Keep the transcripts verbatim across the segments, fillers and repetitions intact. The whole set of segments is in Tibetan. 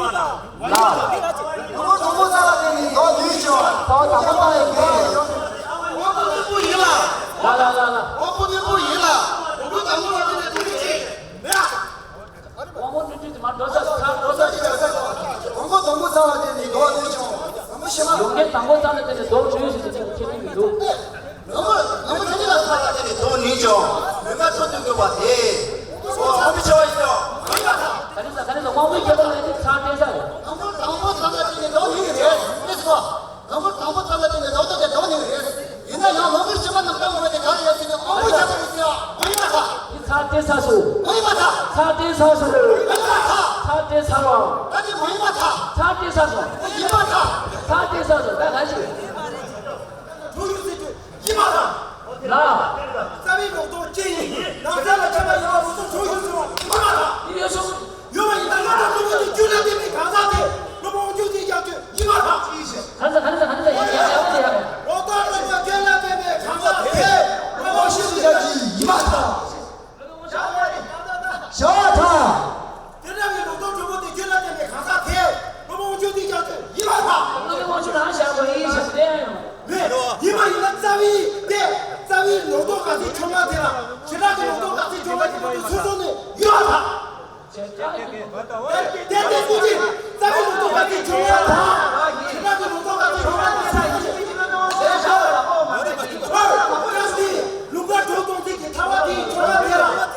མ་དང་། ལ། དང་པོ་དང་པོ་ཚར་ལ་བརྟེན་ནས་མདོ་ནུས་ཀྱང་། ད་དང་པོ་ཚར་ལ་བརྟེན་ནས། དབང་པོ་རྣོན་པོ་ཡིན་ལ། ལ་ལ་ལ་ལ། དབང་པོ་རྣོན་པོ་ཡིན་ལ། དང་པོ་དང་པོ་ལ་བརྟེན་ནས་མདོ་ནུས་ཀྱི་མེད། དབང་པོ་རྣོན་པོ་ཡིན་ལ། དང་པོ་དང་པོ་ཚར་ལ་བརྟེན་ནས་མདོ་ནུས་ཀྱང་། དང་པོ་ཤེས་མ། ཡོན་ཏན་དང་པོ་ཚར་ལ་བརྟེན་ནས་མདོ་ནུས་ཞེས་ཟེར་དེ་ཁྱད་ཆོས་མི་འདུག་དང་པོ་དང་པོ་ཚར་ལ་བརྟེན་ནས་མདོ་ནུས་ཀྱང་། ཡོན་ཏན་ཐོབ་ཏུ་དགོས་པ་དེ། འོ་དབང་པོའི་ཁྱད་པར་ཡིན་ནོ། ག་རེ་ཟེར་ག་རེ་ཟེར། དབང་པོའི་ཁྱད་པར་ལ་དེ་ཚར་བརྟེན་ས་རེད། དང་པོ་དང་པོ་ཚར་ལ་བརྟེན་ནས་མདོ་ནུས་རེད། དེ་སོ། དང་པོ་དང་པོ་ཚར་ལ་བརྟེན་ནས་མདོ་སྟོད་དེ་མདོ་ནུས་རེད། ཡིན་ན་ཡང་ལོ་མུར་ཕྱི་མ་ནང་ལྟར་འོང་བ་དེ་ག་རེ་ཡོད་ཟེར་ན། དབང་པོའི་ཁྱད་པར་ཡིན་ཟེར་ཡ་མ་ཡིན་པ་ཐག་དེ་ཚར་བརྟེན་ཚར་སོང་། མ་ཡིན་པ་ཐག་ཚར་བརྟེན་ཚར་སོང་། མ་ཡིན་པ་ཐག་ཚར་བརྟེན་ཚར་བ། ད་དེ་མ་ཡིན་པ་ཐག་ཚར་བརྟེན་ཚར་སོང་། ཡིན་པ་ཐག་ཚར་བརྟེན་ཚར་སོང་། ད་ག་ཞིག་གྲོགས་ཡོད་ཟེར་དུས་ཡིན་པ་ཐག་ལ། རྩ་བའི་ལོག་རྟོག་ཅི་ཡིན། ནང་གསལ་ལ་ཁྱད་པར་ཡོད་པ་རུ་སོང་གྲོགས་ཡོད་ཟེར་བ་ཡིན་པ་ཐག་ཡིན་ཡོད་སོང་། ཡོད་པ་ཡིན་ན་ལོག་རྟོག་གྲོགས་པོ་དེ་རྒྱུད་ལ་བརྟེན་པའི་གང་ཟག་དེ་སློབ་དཔོན་དབང་ཕྱུག་ཚེ་རྒྱལ་གྱི་ཡིན་པ་ཐག་ཡིན་ཞེས། གང་ཟག་གང་ཟག་གང་ཟག་ཡིན་ཡང་ཡང་ཡང་ཡང་། ལོག་རྟོག་གྲོགས་པོ་རྒྱུད་ལ་བརྟེན་པའི་གང་ཟག་དེ་སློབ་དཔོན་དབང་ཕྱུག་ཚེ་རྒྱལ་གྱི་ཡིན་པ་ཐག་བྱ་བ་ཐག་དེ་འདྲ་བའི་ལོག་རྟོག་གྲོགས་པོ་དེ་རྒྱུད་ལ་བརྟེན་པའི་གང་ཟག་དེ་སློབ་དཔོན་དབང་ཕྱུག་ཚེ་རྒྱལ་གྱི་ཡིན་པ་ཐག་སློབ་དཔོན་དབང་ཕྱུག་རང་བཞག་པ་ཡིན་ཞེས་བསྟན་ཡང་། མེད། ཡིན་པ་ཡིན་ན་རྩ་བའི་དེ་རྩ་བའི་ལོག་རྟོག་ག་ཚོད་བྱུང་བ་དེ་ལ་བྱེ་བྲག་གི་ལོག་རྟོག་ག་ཚོད་བྱུང་བ་དེ་མ་གཏོགས་སོ་སོ་ནས་ཡོད་པ་དང་། དེ་དེ་སྐུ་མཁྱེན། རྩ་བའི་ལོག་རྟོག་ག་ཚོད་བྱུང་བ་དང་། བྱེ་བྲག་གི་ལོག་རྟོག་ག་ཚོད་བྱུང་བ་དེ་ས་ཡིན་ཞེས་བྱས་ན། ལུང་པ་གྲོལ་སྟོང་ཚིག་གི་ཐལ་བ་དེའི་བྱུང་བ་དེ་ལ་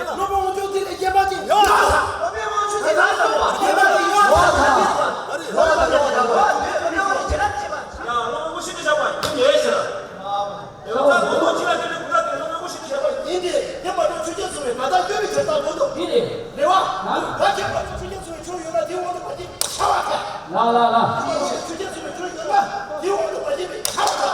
སློབ་དཔོན་དབང་ཕྱུག་ཚེ་ལས་སྐྱེས་པ་ཅིག་ཡོད་པ་དང་། སློབ་དཔོན་དབང་ཕྱུག་ཚེ་ལས་སྐྱེས་པ་ཅིག་ཡོད་པ་དང་། ཡང་སློབ་དཔོན་དབང་ཕྱུག་ཚེ་ལས་སྐྱེས་པ་ཅིག་ཡོད་ཟེར། ཡང་ལོ་ཐོག་གཅིག་ལ་དེ་ནས་གུང་ཐང་དེ་ལོ་ངོ་ཤེས་ཀྱི་བྱ་བ་ཡིན་ཏེ། དེ་མ་གཏོགས་ཆོས་ཅན་གསུངས་པའི་ད་ལྟ་སྐྱོན་མི་བྱེད་སྟངས་མ་གཏོགས། དེ་རེད། རེད་བ། ད་ཁྱད་པར་དུ་ཆོས་ཅན་གསུངས་པའི་ཆོས་ཡོད་ན་དེའི་དབང་དུ་མ་སྐྱེས་པའི་ཁྱབ་པ་ཐལ། ལ་ལ་ལ། ཆོས་ཅན་གསུངས་པའི་ཆོས་ཡོད་ན་དེའི་དབང་དུ་མ་སྐྱེས་པའི་ཁྱབ་པ་ཐལ།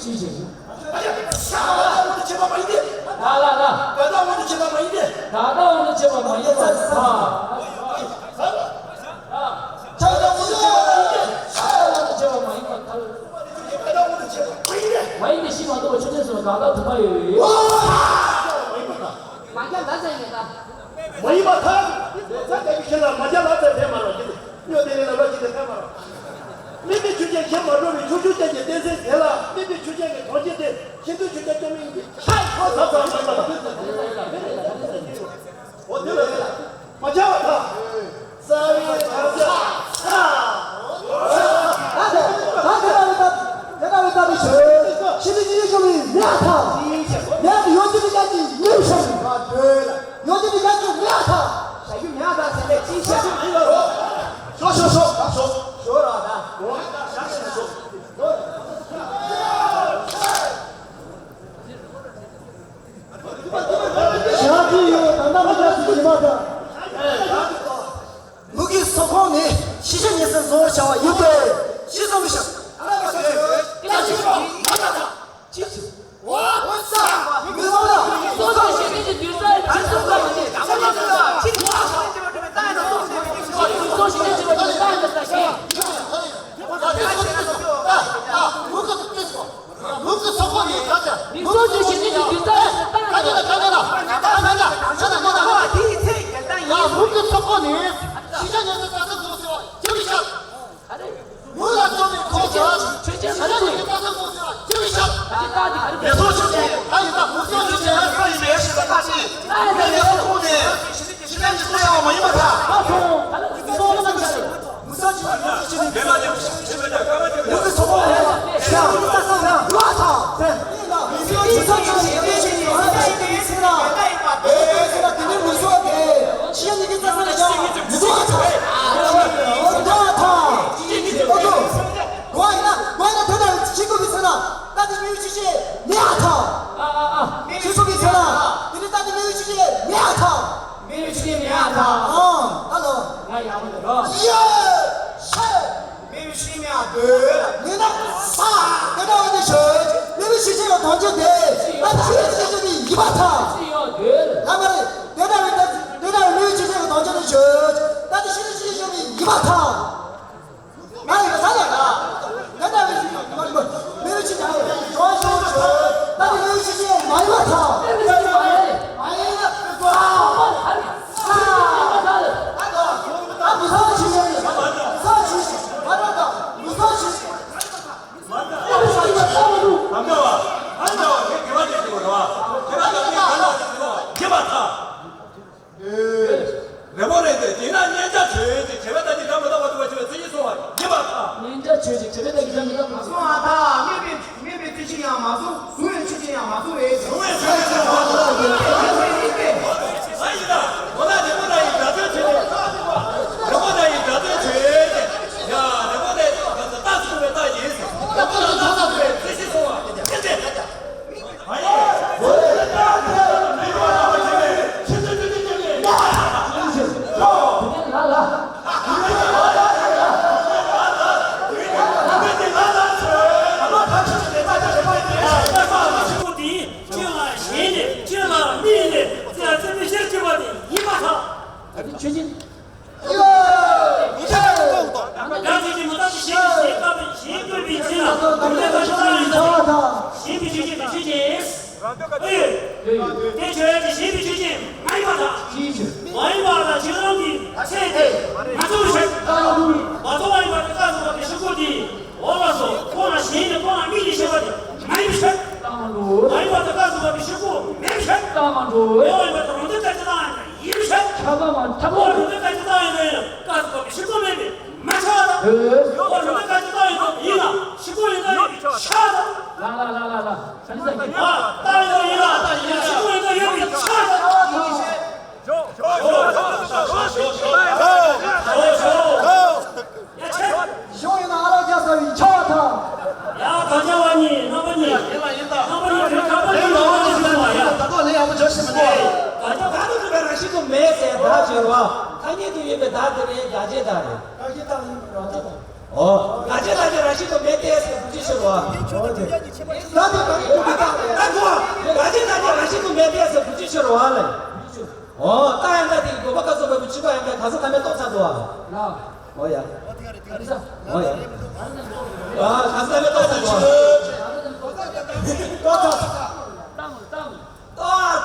ཅི་ཞིག་ད་ལྟ་དབང་དུ་བྱས་པ་མ་ཡིན་ཏེ། ལ་ལ་ལ། ད་ལྟ་དབང་དུ་བྱས་པ་མ་ཡིན་ཏེ། ད་ལྟ་དབང་དུ་བྱས་པ་མ་ཡིན་པ་ཐལ། ཆགས་སྡང་དབང་དུ་བྱས་པ་མ་ཡིན་ཏེ། ཆགས་སྡང་དབང་དུ་བྱས་པ་མ་ཡིན་པ་ཐལ། མ་ཡིན་ཏེ་ཤི་མ་གཏོགས་པ་ཆོས་ཅན་གསུངས་པའི་གང་ཟག་དུ་མ་ཡོད། མ་རྒྱ་ལ་ཟེར་ཡོད་ད། མ་ཡིན་པ་ཐལ། ལས་ཚ་ག་གི་ཁྱེད་ལ་མ་རྒྱ་ལ་ཟེར་དེ་མ་རོ་ཀྱི། སྨྱོ་དེ་ནི་ལ་ལོ་ཅི་དེ་ཕན་མ་རོ། དམིགས་པའི་ཆོས་ཅན་གཞན་མ་གྲོལ་བའི་ཕྱོགས་ཆོས་ཅན་གྱི་གཏན་ཚིགས་དེ་ལ་དམིགས་པའི་ཆོས་ཅན་གྱི་དོན་སྤྱི་དེ་ཤིན་ཏུ་ཆོས་ཅན་སྐྱོན་མིན་གྱི་ཆ་ཁོ་ཟབ་ཟབ་མ་ཡིན་པ་དང་། འོ་དེ་ལ་ཟེར། མ་བྱ་བ་དང་། རྩ་བའི་བྱ་བྱ། ད་དེ་ད་དེ་ལྟ་བུའི་སྟབས་དེ་ལྟ་བུའི་སྟབས་ཀྱིས་ཤེས་ནས་ཉིད་ཡོད་ཀྱང་མེད་པར་ཐལ། ཡང་ཡོད་ཀྱི་མེད་ཀྱང་གི་མེད་བྱ་བ། ཡོད་ཀྱི་མེད་ཀྱང་གི་མེད་པར་ཐལ། བྱ་རྒྱུ་མེད་པར་ཐལ་ཟེར་ནས་ཅིའི་ཕྱིར་ཞོག་ཞོག་ཞོག་ཞོག་ཞོག་ར་ད་འོ་ད་ཞག་ཞིག་ཞོག་ཞག་གི་ཡོད་ད་ལྟ་མི་རྒྱ་སུ་ཞིག་མ་ད། ལུག་གི་སོ་ཁོང་ནི་ཤི་ཤི་ཉེ་སར་བཟོ་བར་བྱ་བ་ཡིན་ཏེ། ཤི་སོང་བའི་ཤ། ཨ་ལ་ཁ་ཤས་ཡོད། ཀི་ལ་ཤི་སོང་། མ་ད་ མུ་གེ་སོག་པོ་ནི་ད་ཆ། མི་གསོད་བཅོས་བྱེད་མཁན་གྱི་རྒྱུ་རྩ་ཞིག་ད་ད་ད་ད་ད་ད་ད་ད་ད་ད་ད་ད་ད། ཡ་མུ་གེ་སོག་པོ་ནི་ཤི་ཆ་ཉེན་སྲིད་ལྟ་ཚུལ་འཛུགས་ཟེར་བ་ཅི་མི་ཤ། མུ་ལ་སོགས་པའི་ཁོང་ཚོ་ཤི་ཆ་ཉེན་སྲིད་ལྟ་ཚུལ་འཛུགས་ཟེར་བ་ཅི་མི་ཤ། ལས་ཚོགས་ཆུ་ཆེན་ད་ཡིན་ད་མུ་གསོད་ཆུ་ཆེན་ས་ཡིན་མེད་ཤི་ད་ད་ཅི། ལས་ཚོགས་ཁོང་ནས་ཤི་ཆ་ཉེན་སྲིད་ལྟ་ཡ་མ་ཡིན་པ་ད། མུ་གསོད་ཆུ་ཆེན་མེ་ཡོད་ཆུ་ཆེན་མེ་ཡ་ཐག་ཨང་། ད་ལོ། ང་ཡག་པོ་འདུག་རོ། ཡེ། ཤེ། མེ་ཡོད་ཆུ་ཆེན་མེ་ཡ་འདོད། མེ་ན་ས། དེ་འདྲ་བ་དེ་ཤོད། མེ་ཡོད་ཆུ་ཆེན་ལ་དོན་ཆེན་དེ། ད་ཤི་ཆུ་ཆེན་ནི་ཡིད་པ་ཐག་ཅི་ཡོད་འདོད། ཡ་མ་རེད། དེ་འདྲ་བའི་ད་དེ་འདྲ་བའི་མེ་ཡོད་ཆུ་ཆེན་ལ་དོན་ཆེན་དེ་ཤོད། ད་ཤི་ཆུ་ཆེན་ནི་ཡིད་པ་ཐག་ང་ཡི་ས་ལ་ན། ད་ལྟ་བའི་མི་རུ་ཆེ་ཆེ་ཞོ་ཞོ་ཞོ། ད་ལྟ་མི་རུ་ཆེ་ཆེ་མ་ཡི་བ་ཐང་། མ་ཡི་ན་ཨ་ཨ་ཨ་ཨ་ཨ་མི་ས་ཆེ་ཆེ། མ་ར་ད་མི་ས་ཆེ་ཆེ། མ་ར་ད་མི་ས་ཆེ་ཆེ། ཨ་མདའ་བ། ཨ་མདའ་བ་དེ་དགེ་བ་ཅན་ཞིག་རེད་བ། དགེ་བ་དང་དགེ་བ་དགེ་བ་ཐང་། རེ་མོ་རེད་དེ། དེས་ན་གཉེན་ཆ་བྱོས་ཏེ། བྱེད་པ་ལྟ་ཅི་འདྲ་མི་རྟག་པ་སྡུག་པ་ཆེ་བའི་མཚན་ཉིད་སོང་བ་ཡིན་པར་ཐལ། གཉེན་ཆ་བྱོས་ཏེ། བྱེད་པ་ལྟ་ཅི་འདྲ་མི་རྟག་པ་སོང་བར་ཐལ། སྨད་པའི་སྨད་པའི་རྩེ་གཅིག་ཡང་མ་བཟུང་། བཟུང་བའི་ཆུ་ཆེན་ཡང་མ་བཟུང་བས། བཟུང་བའི་ཆུ་ཆེན་ཡང་མ་བཟུང་བས། ཨ་ཡིན་ན་འོ་ན་རེ་མོ་ན་ཡི་དགྲ་བཅོམ་བྱས་ཏེ། རེ་མོ་ན་ཡི་དགྲ་བཅོམ་བྱས་ཏེ། ཡ་རེ་མོ་ན་ཡི་རྟག་ཏུ་བཟུང་བའི་རྟགས་ཡིན། རེ་མོ་ན་རྟག་ཏུ་བཟུང་བའི་རྩེ་གཅིག་སོང་བ་ཡིན་ཏེ། ཆོས་ཅན། ཡང་ཅིག་གིས་མི་རྟག་པའི་ཞིང་གི་ཞིང་བཀོད་པའི་ཚེ་ན། གྲུབ་པའི་བཀའ་ཆོས་བཏང་ཡོད་ཀྱང་། ཞེན་པའི་ཆོས་ཅན་དང་ཆོས་ཅན། ཨེ། དེ་ཆོས་ཅན་ཞེན་པའི་ཆོས་ཅན་མ་ཡིན་པར་ཐལ། མ་ཡིན་པར་ཐལ། ཁྱེད་རང་གི་ཚེ་དེ་མ་ཚང་བའི་ཕྱིར། མ་ཚང་བ་ཡིན་པར་ཐལ། བཀའ་གསུངས་པ་དེ་ཤོག་གུ་དེ། འོ་ལགས་སོ། ཁོང་ལ་ཞེན་ནས་ཁོང་ལ་དམིགས་ནས་བཤད་པ་དེ་མ་ཡིན་པའི་ཕྱིར། མ་ཡིན་པར་ཐལ། བཀའ་གསུངས་པ་དེ་ཤོག་གུ་མེད་པའི་ཕྱིར། མེད་པར་ཐལ། རང་དོན་བཀའ་ཆོས་བཏང་ཡང་ཡིན་ཕྱིར། ཁྱབ་པ་མ་ཁྱབ་པ། འོ་རང་དོན་བཀའ་ཆོས་བཏང་ཡོད་ན་ཡང་བཀའ་གསུངས་པ་ཤོག་གུ་མེད་པས་མ་ཁྱབ་པ་དང་། འོ་རང་དོན་བཀའ་ཆོས་བཏང་ཡོད་ན་ཡིན་ལ་ཤོག་གུ་ཡིན་ན་ཡིན་པས་ཁྱབ་པ་དང་། ལ་ལ་ལ་ལ་ལ། ས་ནི་ས་ཀྱི། ཨ། བཏང་ཡོད་ན་ཡིན་ལ་ཤོག་གུ་ཡིན་ན་ཡིན་པས་ཁྱབ་པ་དང་། ཞོག་ཞོག་ཞོག་ཞོག་ཞོག་ཞོག་ཞོག་ཡ་ཆེ། གཞུང་ཡིན་ན་ཨ་ལགས་རྒྱ་ས་བའི་ཆ་བ་དང་། ཡ་གང་བྱ་བ་ཉིད་རྣམ་པ་གཉིས། རྣམ་པ་གཉིས་དེ་ཁ་པར་གྱི་ནང་ལ་ཞུགས་པ་ཡ། ད་དུང་ལན་ཡག་པོ་བྱོས་ཤེས་མི་འདུག་ཨ། གང་བྱ་བ་དུ་གྲུབ་པའི་རང་བཞིན་དུ་མེད་ཟེར་བདག་བྱོས་རོགས། ཐ་སྙད་དུ་ཡོད་པའི་བདག་དེ་རེད། དགག་བྱའི་བདག་རེད། དགག་བྱའི་བདག་ཡིན་རོགས་ད་དང་། ཨོ། དགག་བྱའི་བདག་གི་རང་བཞིན་དུ་མེད་དེ་ཟེར་བུ་ཅི་ཕྱིར་རོ། ཨོ་དེ། ད་དེ་གང་ཡིན་དུ་གི་བདག་རེད། ད་དུང་དགག་བྱའི་བདག་གི་རང་བཞིན་དུ་མེད་དེ་ཟེར་བུ་ཅི་ཕྱིར་རོ་ཨ་ལས། ཨོ། རྟགས་ཡང་དག་དེ་ཡི་དགོས་པ་བཀའ་གསུངས་པ་བུ་ཅི་པ་ཡང་དག་ག་ས་ད་མེད་རྟོགས་ཚར་འདུག་ཨ། ལ། ཨོ་ཡ། ཨོ་ཡ། ཨ་ག་ས་ད་མེད་རྟོགས་ཚར་འདུག་ཨ། རྟོགས་ཚར། རྟགས་ད་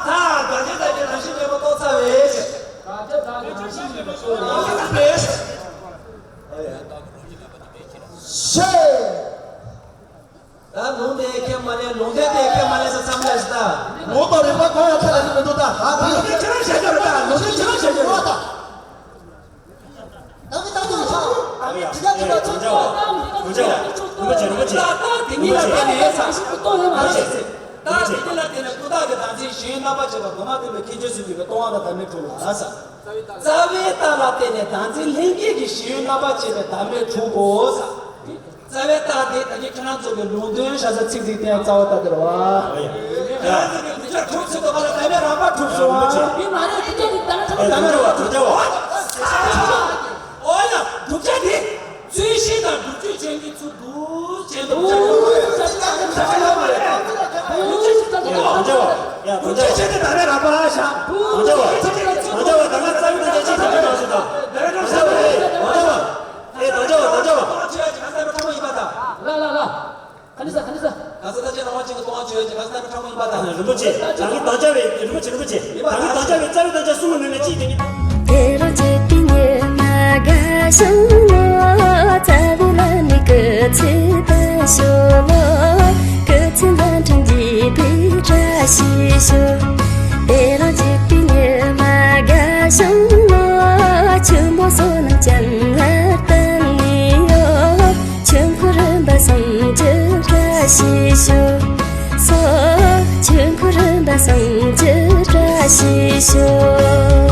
དགག་བྱའི་བདག་གི་རང་བཞིན་མེད་པ་རྟོགས་ཚར་བས། དགག་བྱའི་བདག་གི་རང་བཞིན་མེད་པ་རྟོགས་ཚར་བས། ཨོ་ཡ། ཤེས། ད་ལུང་དེ་ཁས་མ་ལེན། ལུང་དེ་དེ་ཁས་མ་ལེན་ཟེར་མཚམས་ལས་ཤིག་ད། ལུང་དང་རིགས་པ་གང་ཡང་ཁས་ལེན་གྱི་མི་འདུག་ད། ད་ལུང་དེ་ཁྱེད་རང་བཤད་རྒྱུ་རེད་ད། ལུང་དེ་ཁྱེད་རང་བཤད་རྒྱུ་རེད་ད། ད་གི་ད་གི་ཡིན་ཆོག་ད་གི་ད་གི་ད་གི་ད་གི་ད་གི་རིན་པོ་ཆེ་རིན་པོ་ཆེ། ད་ལྟ་དེ་ཉིད་ལ་བརྟེན་ནས་ས་ཞིག་ཏུ་ལྟོས་ཡོད་མ་རེད། ད་དེ་ཉིད་ལ་བརྟེན་ནས་ཀུན་བརྟགས་ཀྱི་བདག་འཛིན་གཞན་རྣམ་པར་བཅད་པ་དོན་མ་མཐུན་པའི་ཁྱད་ཆོས་སུ་གྱུར་པའི་ལྟུང་བ་དང་བདག་མེད་འཁྲུལ་ལ་ཟེར། རྩ་བའི་རྟགས་ལ་བརྟེན་ནས་བདག་འཛིན་ལྷན་སྐྱེས་ཀྱི་གཞན་རྣམ་པར་བཅད་པའི་བདག་མེད་འཁྲུལ་དགོས་ཟེར། རྩ་བའི་རྟགས་དེ་ད་གིན་ཁྱེད་རང་ཚོ་གི་ལུང་དོན་ཤ་ཚ་ཚིག་ཚིག་བསྟན་རྩ་བ་ལྟ་དེ་རེད་བ། ཁྱེད་རང་ཚོ་གི་གདུལ་བྱ་གྲུབ་ཚུལ་དུ་བ་ལ་བདག་མེད་རང་པར་གྲུབ་སོང་བ། མི་མ་རེད་དེ་ཀྱང་དེ་བདག་མེད་རང་པར་གྲུབ་སོང་བ། ཨོ་ཡ་གདུལ་བྱ་དེ་ཚུལ་ཤིང་དང་སྒྲུབ་ཆོས་ཅན་གྱི་ཚུལ་དུ་བྱེད་དུ་བྱ་དགོས་རེད། ཡ་གདུལ་བྱ་བ་ཡ་གདུལ་བྱ་བ་ཡ་གདུལ་བྱ་བྱེད་དེ་བདག་མེད་རང་པར་བཞག་གདུལ་བྱ་བ་གདུལ་བྱ་བ་ད་ང་རྩ་བའི་ད་ཆ་ཅིག་ད་ཆ་མ་བྱེད་ད། གདུལ་བྱ་བ་རེད་གདུལ་བྱ་བ། ཨེ་ད་ལྟ་བ་ད་ལྟ་བ། ལ་ལ་ལ། ག་ནི་ས་ག་ནི་ས། ག་ས་ད་ཅི་ ཁ་ཅིག་གི་གཏོང་བ་བྱོས་ཀྱི་ཁ་སྣ་ཁྲ་མོ་ཡིན་པ་དང་། རིན་པོ་ཆེ། ད་གིན་དང་ཅག་བའི་རིན་པོ་ཆེ། རིན་པོ་ཆེ། ད་གིན་དང་ཅག་བའི་རྩ་བའི་དང་ཅག་གསུང་གི་ནུས་ན་ཅིག་དེ་གིན། དེ་རང་རྒྱལ་པའི་ཉི་མ་དགའ་བྱུང་ལོ། རྩ་བའི་བླ་མའི་སྐུ་ཚེ་བརྟན་ཤོག་ལོ། སྐུ་ཚེ་མཛའ་འཕྲིན་རྒྱས་པའི་བཀྲ་ཤིས་ཤོག་དེ་རང་རྒྱལ་པའི་ཉི་མ་དགའ་བྱུང་ལོ། ཆུ་འབོ་སོ་ནམ་ཅན་ལ་བཏང་ནས་ཡོད། ཆོས་འཁོར་རིམ་པ་གསུམ་གྱི་བཀྲ་ཤིས་ཤོག་སོ། ཆོས་འཁོར་རིམ་པ་གསུམ་གྱི་བཀྲ་ཤིས་ཤོག